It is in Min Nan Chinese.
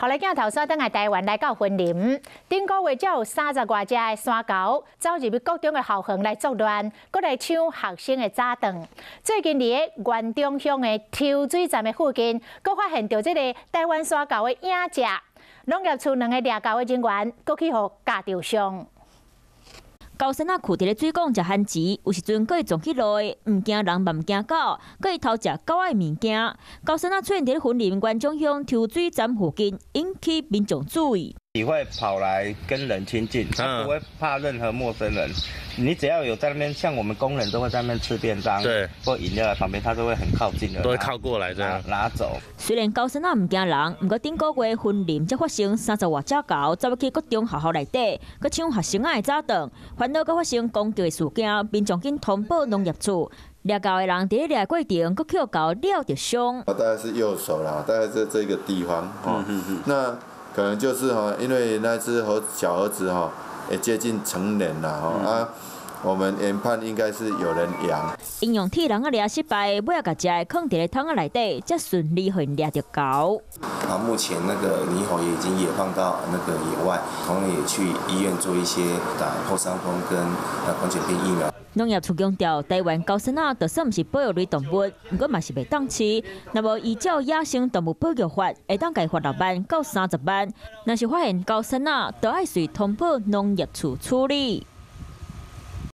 予來鏡頭轉轉來台灣來到雲林，頂個月才有三十外隻的山猴走入去國中的校園來作亂，閣來搶學生的早頓。最近佇个員中鄉的抽水站的附近，閣發現著這個台灣山猴的影跡。農業處兩个獵猴的人員，閣去予咬著傷。猴硐仔跍佇咧水管食番薯，有時陣閣會撞去路的，毋驚人嘛毋驚狗，閣會偷食狗仔的物件。猴硐仔出現佇咧雲林員中鄉抽水站附近，引起民眾注意。你會跑來跟人親近，他不會怕任何陌生人。你只要有在那邊，像我們工人都會在那邊吃便當，或飲料在旁邊，他都會很靠近的，都會靠過來這樣拿走。雖然猴硐仔毋驚人，毋過頂個月雲林才發生三十外隻猴走入去國中學校內底，閣搶學生仔的早頓，煩惱閣發生攻擊的事件，民眾緊通報農業處。獵猴的人佇咧獵過程，閣予猴咬著傷。大概是右手啦，大概在這個地方。那可能就是哈，因為那隻猴小猴子哈，也接近成年了哈啊，我們研判應該是有人養。𪜶用鐵籠仔掠失敗，尾仔共食的囥佇咧桶仔內底，才順利予𪜶掠著猴。啊，目前那個獼猴也已經野放到那個野外，同樣也去醫院做一些打破傷風跟狂犬病疫苗。農業處強調，台灣猴硐仔就算毋是保育類動物，毋過嘛是袂當飼。若無依照野生動物保育法，會當共罰6萬到30萬。若是發現猴硐仔，就愛隨通報農業處處理。